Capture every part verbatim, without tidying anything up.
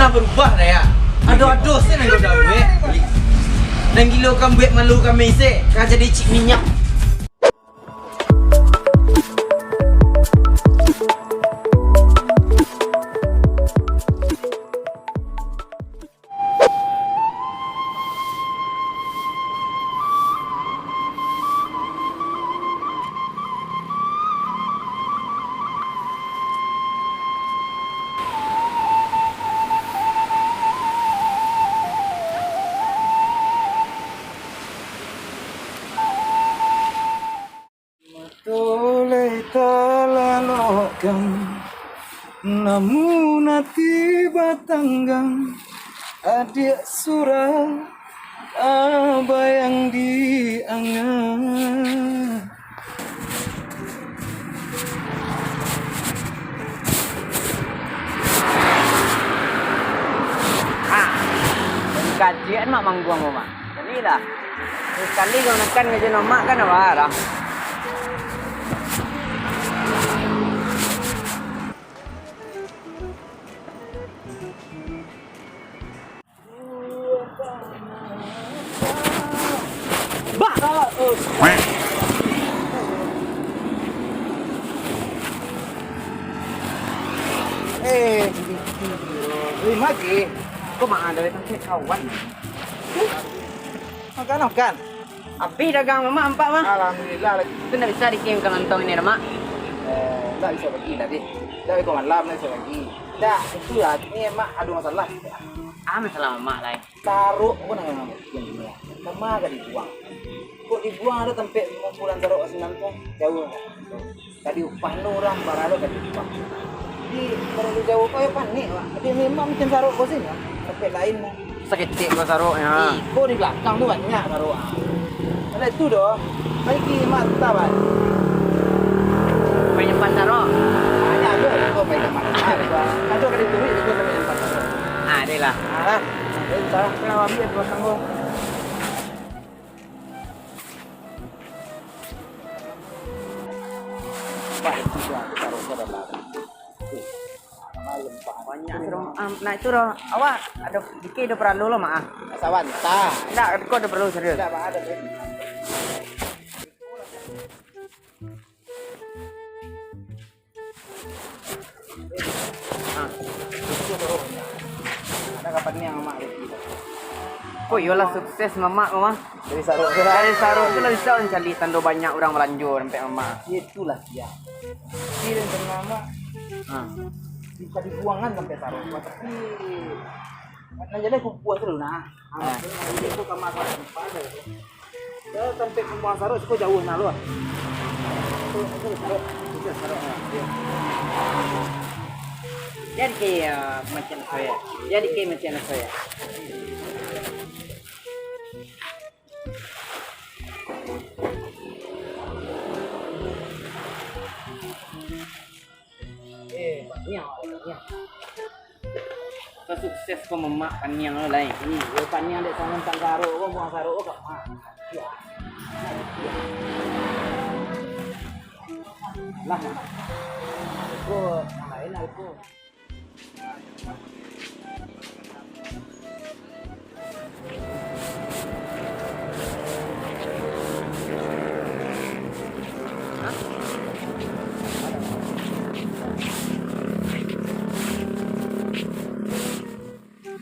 Lah barubah dah, ya. Ado-ado se nan kau dah buek. Nan gilo kan buek malu kami se, ka jadi cik minyak. Mato lai talalokkan, namun ati batanggang, adiak surang tabayang di angan. Ah, kajian mak mangguang, Mak. Jadilah. Sakali kau nakan ngaja nomak kan, apa lah. Bah! Eh, terima kasih. Kok mak ada datang cek kawan? Makan, makan. Abih dagang mamak ampak, mah. Alhamdulillah, lagi. Tu ndak bisa dikirim ka lontong ini, Mak. Eh, ndak bisa bagi tadi. Ndak, iko malam ndak bisa bagi. Ndak, itulah, ni mak ado masalah. Ah, masalah mamak lai. Sarok ko nan mamak bikin ni. Kama ka dibuang. Kok dibuang ado tampek pangumpulan sarok ka sinan tu? Jauah. Ka diupah lo urang, bara lo ka diupah. Jadi, kalau di jauah ko, yo panek, Mak. Jadi, memang macam sarok ko sini, Mak. Tampek lain, Mak. Saketek ko saroknyo. Iko di balakang tu banyak sarok, ah. Kalau itu doh, baiki mata, Mak. Panyimpan sarok. Banyak tu, iko panyimpan sarok. Ado ka dituruik, iko panyimpan sarok. Ah, deh lah. Ah, lah. Jadi, salah, kau ambil di balakang ko. Banyak sudah. Banyak sudah. Am, nah, itu doh. Awak ado dikit ado paralu lo, Mak, ah. Sabanta. Ndak, kok ado paralu serius? Ndak, Mak, ado. Ah. Ada kapan ni yang Mak Ricky? Kok iyolah sukses mamak, Mak? Dari sarok tu lah. Dari sarok tu lah bisa mancari tando banyak urang balanjo sampai mamak. Itulah dia. Tapi rencana Mak, ah, bisa dibuangan sampai sarok, tapi nan jadi kumpua tu nah. Ah. Itu kamar sampai. Ya, sampai pambuangan sarok siko jauah nah lo. Itu, itu sarok, itu sarok nah. Iyo. Jadi kayak macam saya. Jadi kayak macam saya. Eh, paniang awak, paniang. Ka sukses ko mamak paniang lo lai. Iyo, paniang dek sangan tang sarok ko, buang sarok ko, Mak. Iyo. Lah, ko, nan lain lah ko.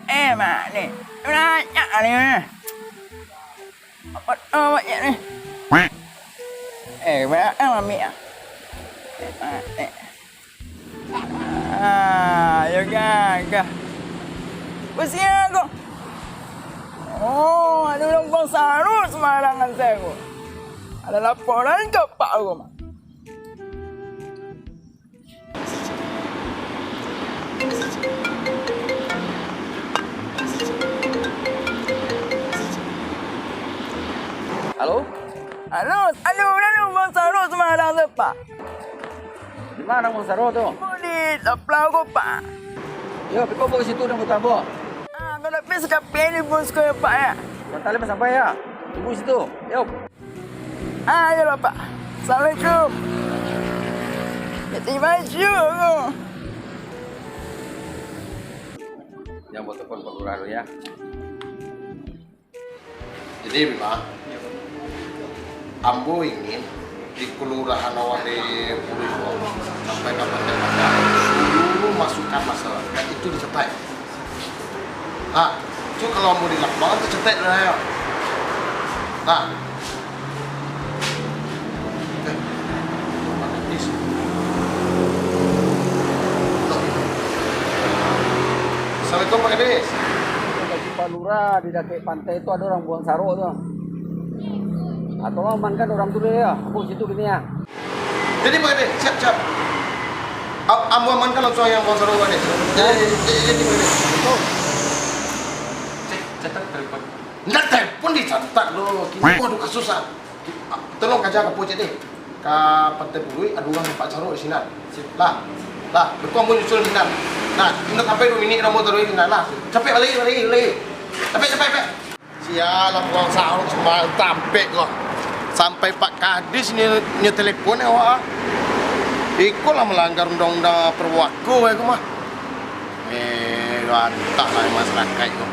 Eh, Mak, ni. Banyak ni, ni. Apa, apa ni? Eh, banyak kan, Mami, ah? Eh, Mak, ni. Ah, yo gagah. Usia ko. Oh, ado urang buang sarok samarangan sajo ko. Ado laporan ka apak ko, Mak. Halo? Halo, ado urang buang sarok samarangan sajo, Pak. Di ma nan buang sarok tu? Di saplau ko, Pak. Yo, piko buang situ, nan buang tambok. Ah, kalau pi sakapek ni buang siko yo, Pak, yo. Patang limo sampai yo. Tunggu situ. Yo. Ah, iyolah, Pak. Assalamualaikum. Ya, terima kasih. Yang buat telepon Pak Lurah dulu ya. Jadi, Bima, ambo ingin di kelurahan awak di Puluh sampai ka Pantai Padang, seluruh masukan masyarakat itu dicatat. Nah, itu kalau ambo di lapangan tu catat dah, yo. Nah. Eh, Assalamualaikum, Pak Kadis. Pak Lurah, di dakek pantai tu ado urang buang sarok tu. Atau amankan urang tu deh, ya. Ambo situ kini, ya. Jadi, Pak Kadis, siap, siap. Am-, ambo amankan langsung yang buang sarok, Pak Kadis. Jadi, jadi, jadi, Pak Kadis. Cek, catat telepon. Ndak telepon dicatat lo. Kini ko ado kasus, ah. Tolong kaja ka Pocet deh. Ka Pantai Puluik, ado urang nampak sarok di sinan. Lah. Lah, beko ambo nyusul sinan. Nah, indak sampai duo minik ambo taruih sinan lah. Capek baliak, baliak, baliak. Capek, capek, capek. Sialah, buang sarok sumbarang tampek ko. Sampai Pak Kadis nyo, nyo telepon awak, ah. Iko lah malanggar undang-undang parwako, eh, ko mah. Eh, antahlah masyarakat ko.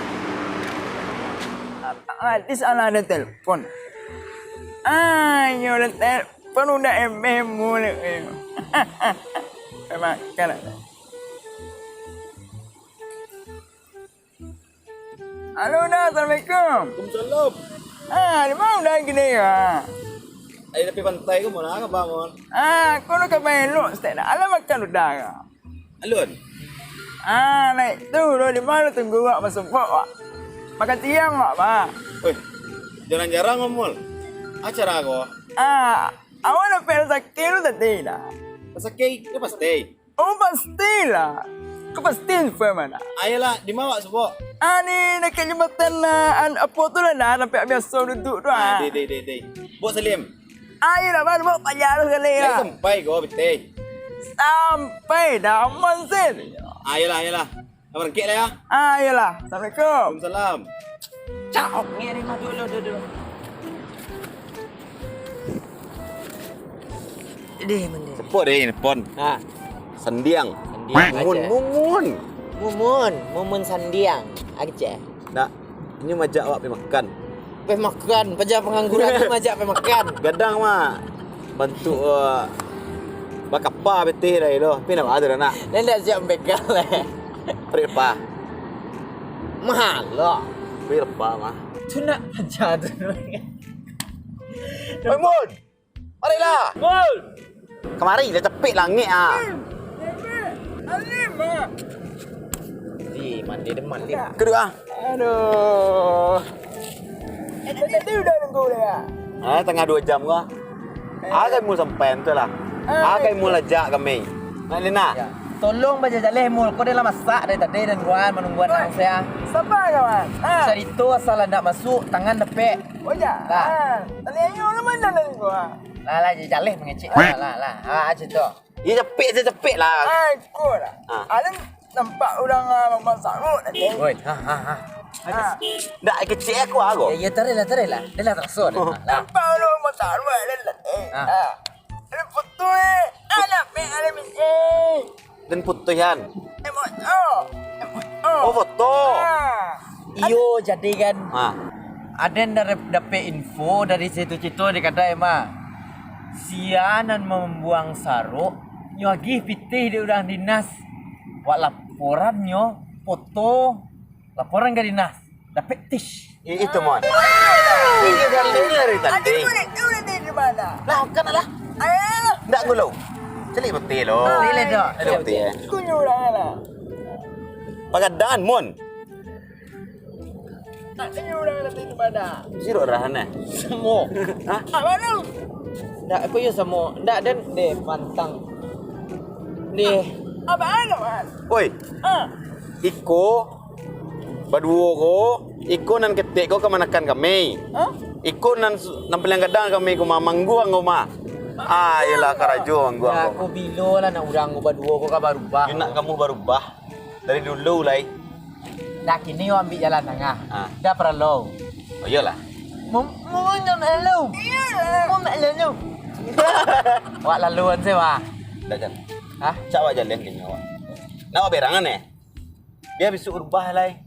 Pak Kadis alah ado telepon. Ah, iyo ado telepon, udah M M mulai. Makan lah. Halo, Uda. Assalamualaikum. Waalaikumsalam. Ah, di ma Uda kini ko? Ai, tapi pantai ko, Mon. Apo kaba, Mon? Ah, ko kaba elok saketek dah. Alah makan Uda ko? Alun. Ah, naiak tu lo, di ma lo tunggu awak masuak, Pak? Makan siang awak, Pak. Weh, jarang-jarang, Mon. Acara ko? Ah, awak dapek rasaki lo tadi dah. Rasaki? Yo pasti. Oh, pastilah. Kapastian firman. Ayolah, di ma awak suok? Ah, di dakek jambatan, ah, an-, apo tu lah, nah, tampek biaso duduak tu, ah. Ah, deh, deh, deh, deh. Bok Salim. Ayolah, Bang, bok paja tu sakali, ah. Sampai ko, Pitih. Sampai dah, aman, Sin. Ayolah, ayolah. Barangkek lah, ya. Ah, ayolah. Assalamualaikum. Waalaikumsalam. Cak, ni hari mah dulu, dulu, dulu. Deh, mending. Sepok deh, nelpon. Ha. Sandiang. Sandiang Mumun, aja. Mumun. Mumun, Mumun Sandiang. Aja. Nak, ini majak awak pai makan. Pai makan, paja pangangguran tu majak pai makan. Gadang, Mak. Bantuak, eh, bakapa betih dah tu. Tapi nak baa tu dah, nak? Dah ndak siap begal, eh. Parik lepa. Mahal lah. Parik lepa, mah. Tu nak paja tu. Oi, Mun! Marilah! Mun! Kamari lah, capek langik ah. Alim ah. Di mandi deman dia. Kedua. Aduh. Eh, tadi udah nunggu dia. Ah, tangah duo jam ko. Eh. Akai Mul sampai tu lah. Eh. Akai Mul ajak kami. Nak Lina? Ya. Tolong bajaleh Mul. Ko dah lah masak dari tadi dan guan manungguan. Oi, nang saya. Sabar kawan. Ah. Carito asal ndak masuk, tangan dapek. Oh, ya. Lah. Ah, tadi ayo lu mana tadi gua? Lah, lah, jaleh mangecek. Lah, lah, lah. Ah, aja tu. Iya, capek je, capek lah. Ah, ikut lah. Ah. Alan nampak urang, ah, mamasak rot tadi. Woi, ha, ha, ha. Ah. Ndak kecek aku, aku. Ya, ya, tarik lah, tarik lah. Dah lah, terasa dah. Oh. Lah. Nampak urang mamasak rot tadi. Ah. Ah. Ada foto, eh. Ada, eh, ada, eh. Den putuih an. Eh, foto. Eh, foto. Oh, foto. Ah. Iyo, jadi kan. Ah. Aden da-, dapek info dari situ-situ di kadai mah. Sia nan mambuang sarok, nyo agih pitih di urang dinas. Wak laporan nyo, foto, laporan ka dinas. Dapek tis. Eh, itu, Mon. Iyo, dah dengar dari tadi. Ada boleh tahu nanti di mana? Lah, kan lah. Ayo. Ndak ngulu. Calik betul lo. Boleh dah. Ada betul ya. Tunjuk lah lah. Pagadaan, Mon. Tak tunjuk lah nanti di mana. Sirok rahan eh. Samo. Hah? Apa tu? Ndak, aku yo samo. Ndak, den deh pantang. Deh. Apa anu, Mas? Oi. Ah. Iko baduo ko, iko nan ketek ko kamanakan kami. Hah? Iko nan su-, nan paliang gadang kami ko mah, mangguang ko mah. Ah, iyolah, karajo mangguang ko. Aku bilo lah nak urang ko baduo ko ka barubah. Yo nak kamu barubah dari dulu lai. Dah kini yo ambiak jalan tangah. Ah. Dah paralo. Oh, iyolah. Mum-, mum nak lalu. Iyolah. Mum nak lalu. Wak laluan se, wah. Dah, Jan. Hah? Cak wak jalan kini, wak. Nak wak berangan, eh? Dia bisuak rubah lai.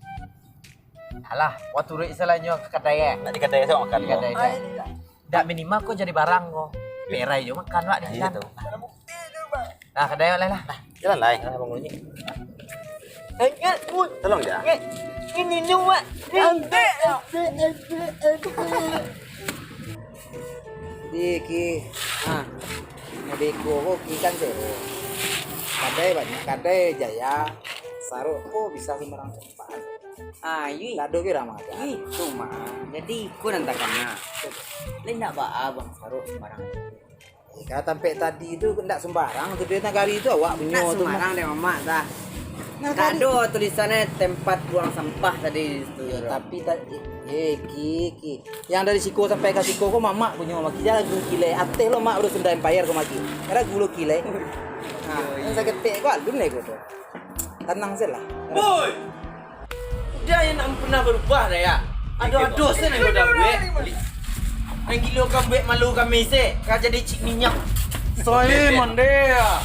Alah, wak turuik salanyo ka kadai, eh. Nak di kadai sajo makan. Di kadai sajo. Ndak minimal ko jadi barang ko. Perai jo makan wak di sinan. Nah, kadai wak lai lah. Jalan lai. Nah, bangun ni. Tolong ja. Ini ni wak. Di ki, ha. Di ko ko ki kan se. Kadai banyak, kadai jaya. Sarok ko bisa sembarang tempat. Ah, iyo. Ndak ado kiro mah. Iyo, itu mah. Jadi, iko nan takana. Lai ndak baa buang sarok sembarang. Ka tampek tadi tu ndak sembarang tu, di nagari tu awak punyo tu mah. Ndak sembarang deh, Mamak, dah. Ndak ado tulisannyo tempat buang sampah tadi di situ. Yo, tapi tadi, eh, Ki, Ki. Yang dari siko sampai ka siko ko Mamak punyo, Mak. Ki, jan ragu Ki lai. Ateh lo Mak baru Sunda Empire ko, Mak, Ki. Jan ragu lo Ki lai. Ha, yang saketek ko alun lai ko tu. Tanang se lah. Boy! Uda yang nak pernah barubah dah, ya? Ado-ado se nan uda buek. Nan gilo kan buek malu kami se, ka jadi cik minyak. Soe mande ya.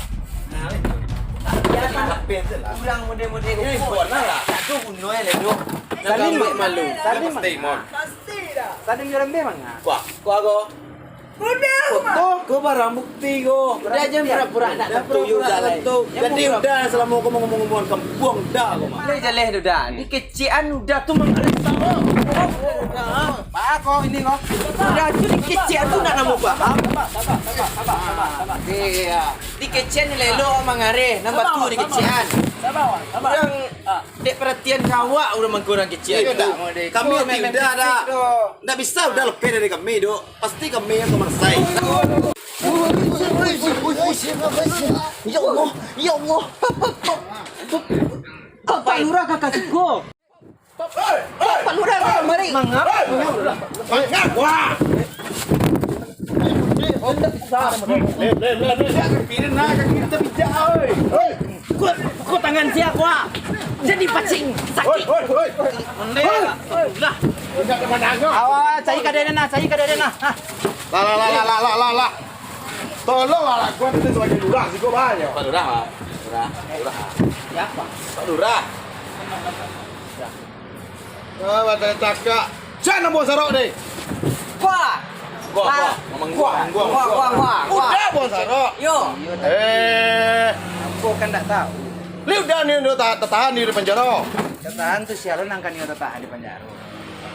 Urang model-model ko. Lah. Tak ado guno e, Ledo. Salim buek malu. Salim. Pasti, Mon. Salim Jerembe manga? Wah, ko ago. Uda, ko, ko barang bukti ko. Uda jan pura-pura ndak tantu. Jadi uda salamo ko mangomong-ngomong kampuang uda ko mah. Lai jaleh uda. Dikecekan uda tu manggaris ko. Ba ko ini ko. Uda tu dikecekan tu ndak namuah paham. Iyo. Dikecekan ni lelo mangareh, nan batu dikecekan. Urang dek paratian ka awak urang mangko urang kecekan. Kami ti uda dah. Ndak bisa uda lapeh dari kami, Dok. Pasti kami yang ka marasai. Ya Allah, ya Allah. Pak, Pak, Pak, Pak Lurah ka siko. Pak, Pak Lurah ka kamari. Mangap. Mangap, wah. Lem, lem, lem, lem. Kaki kiri nah, kaki kiri terbijak, oi. Oi. Ko, ko tangan sia, wah. Jadi pacing, sakik. Oi, oi, oi. Ondeh lah. Lah. Awak cari kadai den nah, cari kadai den nah. Hah. Lah, lah, lah. Tolonglah, lah, gua tu sebagai lurah siko banyak. Pak Lurah, Pak. Lurah. Lurah. Siapa? Pak Lurah. Ah, batai cakak. Jan nan buang sarok deh. Kuah. Kuah, kuah. Mamang kuah, kuah, kuah, kuah, kuah. Udah buang sarok. Yo. Eh. Aku kan ndak tahu. Li udah ni udah ta-, tatahan di panjaro. Tatahan tu sialan angkan nio tatahan di panjaro.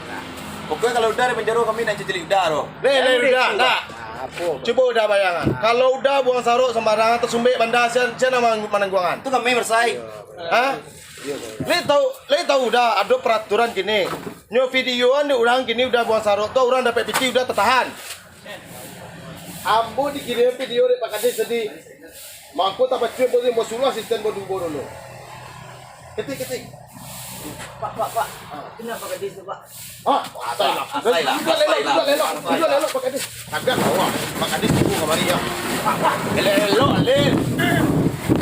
Nah. Pokoknya kalau udah di panjaro kami nak cicili udah tu. Leh, leh, udah, nak. Apo? Cubo udah bayangan. Kalau udah buang sarok sembarangan, tasumbek banda, sia, sia nan manangguangan? Tu kami marasai. Hah? Lai tau, lai tau udah ado peraturan kini. Nyo videoan dek urang kini udah buang sarok tu, urang dapek pitih udah tatahan. Ambo dikirim video dek Pak Kadis tadi. Mangko tapacuik ambo, ambo suruah asisten ambo duo dulu. Ketik, ketik. Pak, Pak, Pak. Kenapa Kadis tu, Pak? Ah, asai lah. Asai lah. Duduak elok, duduak elok, duduak elok, Pak Kadis. Tagak awak. Pak Kadis tibo kamari, yo. Elok-elok, Lin.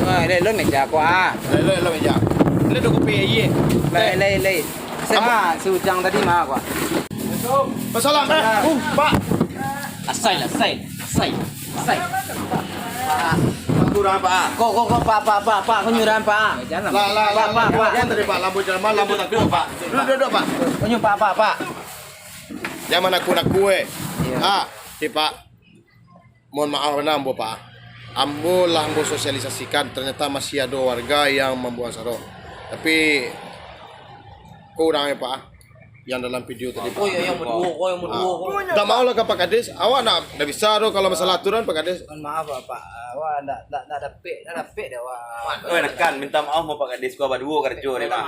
Ah, elok-elok meja ko, ah. Elok-elok meja. Ini duo kopi aia. Lai, lai, lai. Sanga si Ujang tadi mah, Pak. Masalah. Eh, uh, Pak. Asai lah, asai. Asai. Asai. Pak, kurang, Pak. Ko, ko, ko, Pak, Pak, Pak, Pak, ko nyurang, Pak. Lah, lah, lah, Pak, lah, Pak. Jangan tadi, Pak, lampu jalan, lampu takut, Pak. Duduk, duduk, Pak. Ko nyu, Pak, Pak, Pak. Jangan aku, aku, eh. Iya. Ah, si Pak. Mohon maaf bana ambo, Pak. Ambo lah ambo sosialisasikan, ternyata masih ado warga yang mambuang sarok. Tapi, ko urang, eh, Pak, yang dalam video tadi, Pak. Oh, iya, yang baduo, ko yang baduo, ko. Minta maaf lah ka Pak Kadis. Awak ndak, ndak bisa tu kalau masalah aturan, Pak Kadis. Mohon maaf, Pak. Awak ndak, ndak, ndak dapek, ndak dapek dek awak. Oi, nakan, minta maaf mo Pak Kadis, ko baduo karajo deh, Pak.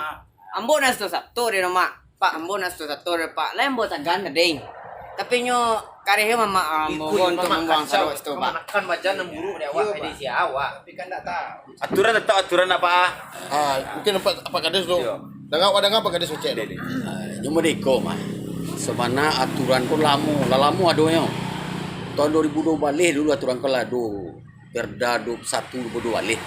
Ambo nan sato-sato deh, Mak. Pak, ambo nan sato-sato deh, Pak. Lai ambo tagan tadi. Tapi nyo kareh mamak ambo ko untuak mambuang sarok situ, Pak. Makan bajan nan buruak dek awak, tadi sia awak. Tapi kan ndak tahu. Aturan tetap aturan, Pak. Ah, mungkin Pak, Pak Kadis tu. Iyo. Danga, awak danga Pak Kadis cek dulu. Ah, nyo mode iko mah. Sabana aturan ko lamo, lah lamo adonyo. Tahun dua ribu dua baleh dulu aturan ko lah ado. Perda dua puluh satu dua puluh dua baleh.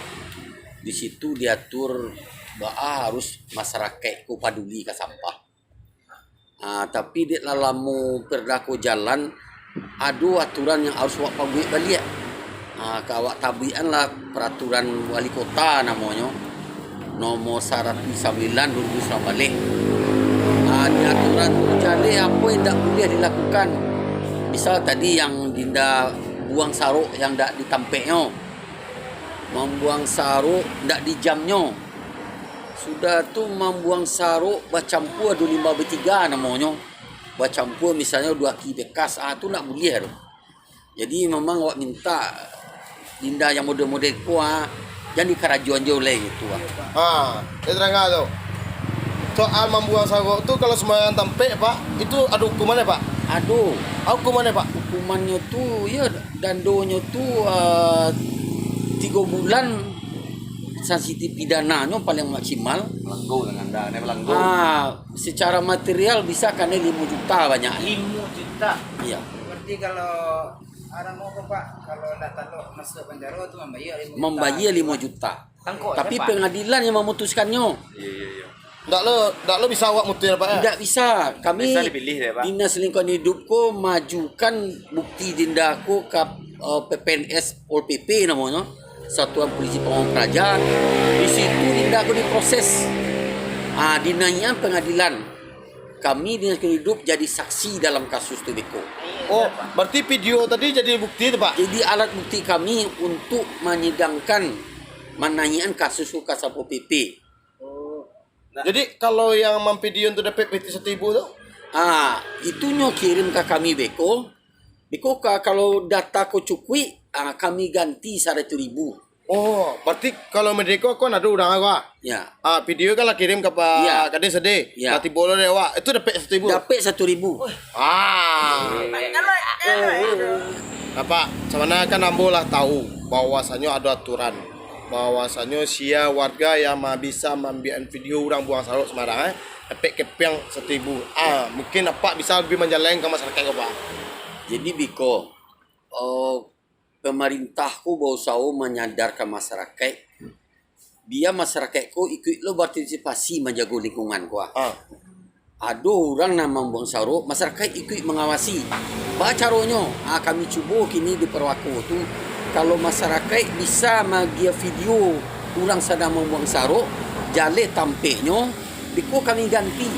Di situ diatur baa harus masyarakat ko paduli ka sampah. Ah, tapi dek lah lamo perda ko jalan, ado aturan yang harus awak pabuek baliak. Ah, ka awak tabuikan lah peraturan wali kota namonyo. Nomor saratuih sambilan dua ribu sambilan baleh. Ah, di aturan tu jaleh apo yang indak buliah dilakukan. Misal tadi yang dinda buang sarok yang indak di tampeknyo. Mambuang sarok indak di jamnyo. Sudah tu mambuang sarok bacampua ado limbah B tiga namonyo. Bacampua misalnyo duo aki bekas, ah tu indak buliah tu. Jadi, memang awak minta dinda yang model-model ko, ah, jan dikarajoan jo lai gitu, ah. Ha, dia terangkan tu. Soal mambuang sarok tu, kalau sembarangan tampek, Pak, itu ada hukumannya, Pak? Ado. Apa hukumannya, Pak? Hukumannyo tu, ya, dandonyo tu, ah, tigo bulan sanksi pidananyo paling maksimal. Melanggar dengan anda, ini melanggar. Ah, secara material bisa kanai limo juta banyak. Limo juta? Iya. Berarti kalau Arang mau apa, Pak? Kalau ndak talok masuk penjara tu mambayar limo juta. Mambayar limo juta. Tangkok Tapi siapa? Pengadilan yang memutuskannyo. Iya, iya, iya. Ndak lo, ndak lo bisa awak mutusin, Pak, ya? Tidak bisa. Kami Bisa dipilih, ya, Pak? Dinas Lingkungan Hidup ko majukan bukti dinda ko ka, eh, P P N S Pol P P namonyo. Satuan Polisi Pamung Praja. Di situ dinda ko diproses. Ah, dinaikan pengadilan. Kami Dinas Lingkungan Hidup jadi saksi dalam kasus tu beko. Oh, berarti video tadi jadi bukti tu, Pak? Jadi alat bukti kami untuk menyidangkan, manaiakan kasus tu ka Satpol P P. Jadi kalau yang mamvidio tu dapek pitih satu ribu tu? Ah, itunyo kirim ka kami beko. Beko ka, kalau data ko cukuik, ah, kami ganti saratus ribu. Oh, berarti kalau Merdeka ko kan ado urang ko, ah? Ya. Ah, video kan lah kirim ka Pak Ya. Kadis tadi. Ya. Lah tibo lo dek awak. Itu dapek satu ribu? Dapek satu ribu. Ah. Nah, Pak, sabananyo kan ambo lah tahu bahwasanyo ado aturan. Bahwasanyo sia warga yang ma-, bisa maambiak video urang buang sarok sembarang, eh, dapek kepiang satu ribu. Ah, mungkin Apak bisa lebih manjalan ka masyarakat ko, Pak. Jadi, beko, oh, pemerintah ko bausaho manyadarkan masyarakat, bia masyarakat ko ikuik lo berpartisipasi manjago lingkungan ko, ah. Ah. Ado urang nan mambuang sarok, masyarakat ikuik mangawasi. Baa caronyo? Ah, kami cubo kini di Perwako tu, kalau masyarakat bisa maagiah video urang sadang mambuang sarok, jaleh tampeknyo, beko kami ganti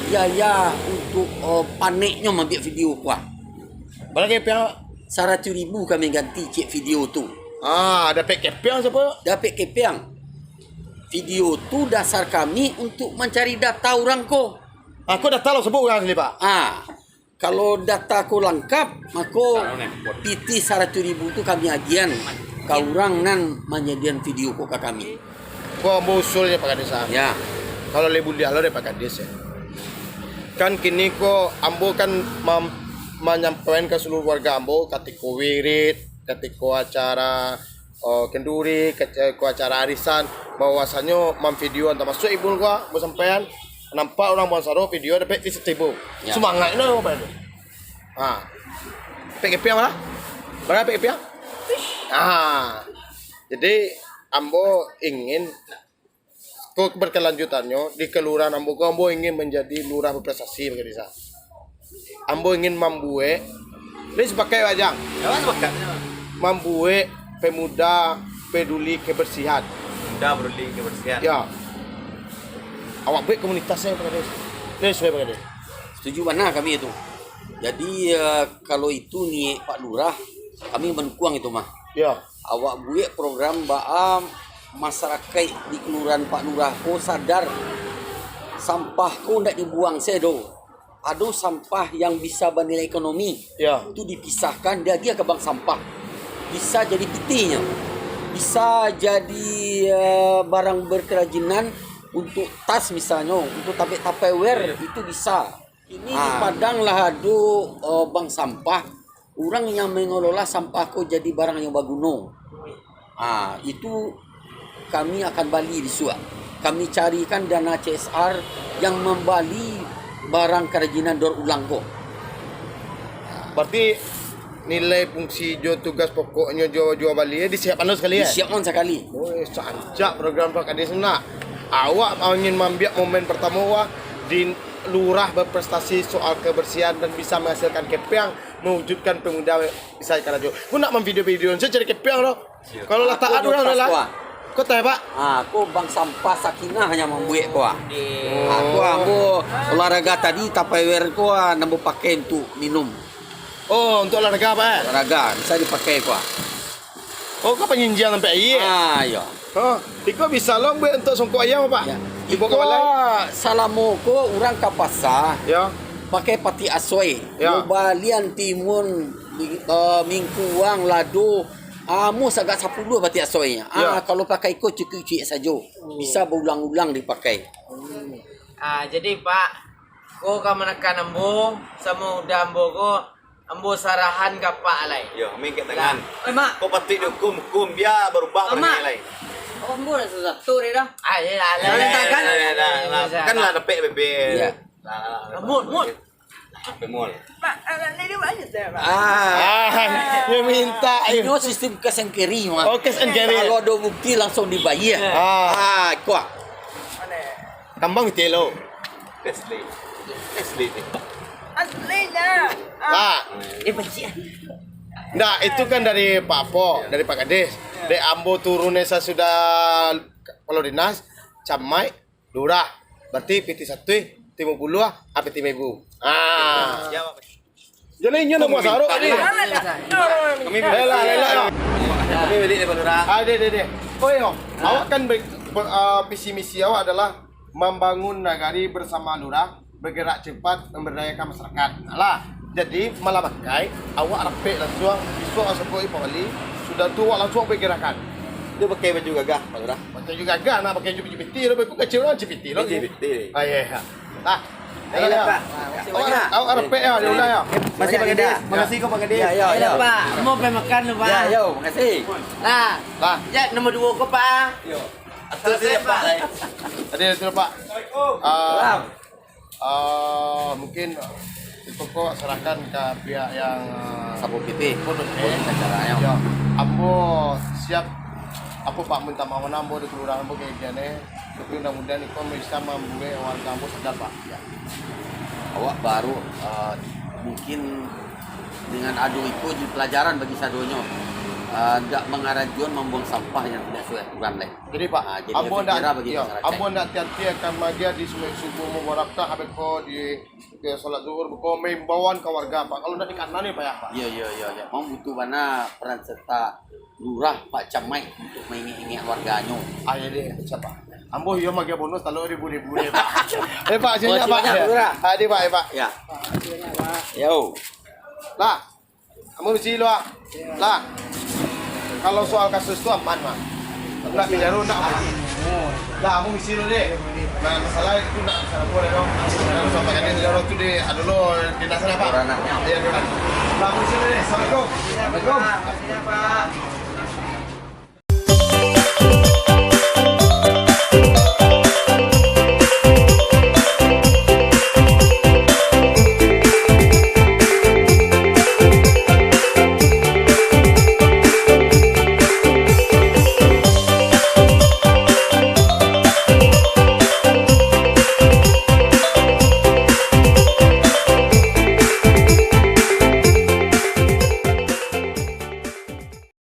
biaya untuk, oh, paneknyo maambiak video ko, ah. Bara kepiang, Pak? Saratus ribu kami ganti cek video tu. Ah, dapek kepiang sia? Dapek kepiang. Video tu dasar kami untuk mancari data urang ko. Ah, ko data lo sabuik urang sini, Pak? Ah, kalau data ko langkap, mako pitih saratus ribu tu kami agiahan ka urang nan manjadian video ko ka kami. Ko ambo usul je, Pak Kadis, ah. Ya. Kalau lai buliah lo dek Pak Kadis, ya. Kan kini ko ambo kan mam-, manyampaikan ka saluruh warga ambo, katiko wirid, katiko acara, oh, kenduri, katiko acara arisan, bahwasanyo mamvidio, antah masuak ibu ko, ambo sampaian, nampak urang buang sarok, video dapek pitih satu ribu. Ya. Sumangaik no, Pak. Ha. Dapek kepiang bara? Bara dapek kepiang? Ha. Jadi, ambo ingin ko berkelanjutannyo di kelurahan ambo ko, ambo ingin menjadi lurah berprestasi, Pak Kadis. Ambo ingin mambuek, ni sepakat, Pak Jang? Ya, sepakat. Mambuek pemuda peduli kebersihan. Pemuda peduli kebersihan. Ya. Awak buek komunitasnyo, Pak Kadis. Ni sesuai, Pak Kadis. Setuju bana kami itu. Jadi, eh, kalau itu niaik Pak Lurah, kami mandukuang itu mah. Ya. Awak buek program baa masyarakat di kelurahan Pak Lurah ko sadar sampah ko ndak dibuang se do. Ado sampah yang bisa banilai ekonomi. Ya. Tu dipisahkan, diagiah ka bank sampah. Bisa jadi pitihnyo. Bisa jadi, eh, barang berkerajinan untuk tas misalnyo, untuk tabek Tupperware, itu bisa. Kini di Ah. Padang lah ado, eh, bank sampah. Urang yang mengelola sampah ko jadi barang yang baguno. Ah, itu kami akan bali bisuak. Kami carikan dana C S R yang mambali barang karajinan daur ulang ko. Berarti nilai fungsi jo tugas pokoknyo jo juo bali, eh, disiapkan lo sakali, eh? Disiapkan sakali. Oi, rancak program Pak Kadis nak. Awak ingin maambiak momen pertamo, wah, di lurah berprestasi soal kebersihan dan bisa menghasilkan kepiang, mewujudkan pemuda bisa karajo. Ko nak mamvidio-video, saya cari kepiang lo. Siap. Kalau lah taat urang lah. Ko, ah. Ko teh, Pak? Ah, ko bank sampah Sakinah nan mambuek ko, ah. Ah, ko ambo olahraga tadi, Tupperware ko, ah, nan ambo pakai untuak minum. Oh, untuak olahraga, Pak, eh? Olahraga, bisa dipakai ko, ah. Oh, ko panyinjiang sampai aia? Ah, iyo. Oh, iko bisa lo buek untuak songkok ayam, Pak? Ya. Dibawa ka balai? Iko salamo ko urang ka pasa, yo, pakai patik asoi. Yo. Balian, timun, mi-, eh, mingkuang, lado, ah, amuah sagak sapuluah patik asoinyo. Ah, yo, kalau pakai iko cukuik-cukuik sajo. Bisa baulang-ulang dipakai. Ah, jadi, Pak, ko ka manakan ambo, samo udah ambo ko, ambo sarahan ka Apak lai. Yo, ambo angkek tangan. Lah. Eh, Mak. Ko patuik diukum, ukum, bia barubah. Mak. Parangai lai. Oh, ambo lah satu-satu deh dah. Ah, iyo lah, lah. Kan lah dapek bebek. Iyo. Lah, lah, lah. Mut, mut. Bemol. Pak, anak ni dia banyak dah, Pak. Ah. Ah, dia minta, eh. Ino sistem cash and carry, Mak. Oh, cash and carry. Kalau ada bukti, langsung dibayar. Ah. Ah, kuat. Mana? Kambang telo. Asli. Asli ni. Aslinya. Ah. Pak. Eh, pancian. Ndak, itu kan dari Pak Pok, dari Pak Kadis. Dek ambo turun sasudah kepala dinas, camat, lurah. Berarti pitih satu, pitih limo puluah, ah, pitih limo ribu. Ah. Jadi inyo nak buat sarok ni. Kami minta. Lela, lela, lela. Kami balik daripada lurah. Ah, deh, deh, deh. Oh, iyo. Awak kan ber-, ber-, ah, visi misi awak adalah mambangun nagari bersama lurah, bergerak cepat, memberdayakan masyarakat. Alah, jadi malah pakai, awak rapek lansuang, bisuak awak sokoi Pak Wali, sudah tu awak lansuang pakai gerakan. Tu pakai baju gagah, Pak Lurah. Pakai baju gagah, nak pakai baju piti, lo, baju kecil lo, piti lo. Piti, piti. Ah, iyo, iyo. Lah. Ayolah, Pak. Awak, awak rapek yo, diulang yo. Makasih, Pak Gadis. Makasih ko, Pak Gadis. Yo, yo, yo. Ayolah, Pak. Mau pai makan lo, Pak. Yo, yo, makasih. Lah. Lah. Ya, nomor duo ko, Pak. Yo. Atur sajo, Pak. Tadi itu, Pak. Ah, ah, mungkin itu ko serahkan ka pihak yang, ah, Satpol P P. Pun, eh, acara, yo. Yo, ambo siap, apo, Pak, minta maaf, ambo di kelurahan ambo kayak gini. Tapi mudah-mudahan iko bisa mambuek warga ambo sadar, Pak. Ya. Awak baru, ah, mungkin dengan ado iko jadi pelajaran bagi sadonyo. Ah, ndak mangarajoan mambuang sampah yang tidak sesuai aturan lai. Jadi, Pak, ah, jadi ambo efek ndak, jerah bagi, yo, masyarakat. Ambo ndak hati-hati akan magiah di Sungai Subuh, mambuang sampah, habis ko di, di salat zuhur, ko maimbauan ka warga, Pak. Kalau ndak dikana ni, Pak, ya, Pak? Iyo, iyo, iyo, iyo. Memang butuh bana peran serta lurah, Pak Camat, untuk maingek-ingek warganyo. Ah, iyo deh, siap, Pak. Ambo iyo magiah bonus talua ribu-ribu deh, Pak. Eh, Pak, sini, oh, Pak. Siap, ya, Lurah. Ah, deh, Pak, ya, Pak. Ya. Yo. Lah, ambo misi dulu, ah. Lah, kalau soal kasus tu aman, Mak. Nak pinjaro, nak aman. Lah, ambo misi dulu deh. Nah, masalah itu nak masalah boleh dong. Kalau sampai ada di luar tu deh, ada lo di dasar apa? Orang anaknya. Iya, orang. Lah, ambo misi dulu deh. Assalamualaikum. Waalaikumsalam.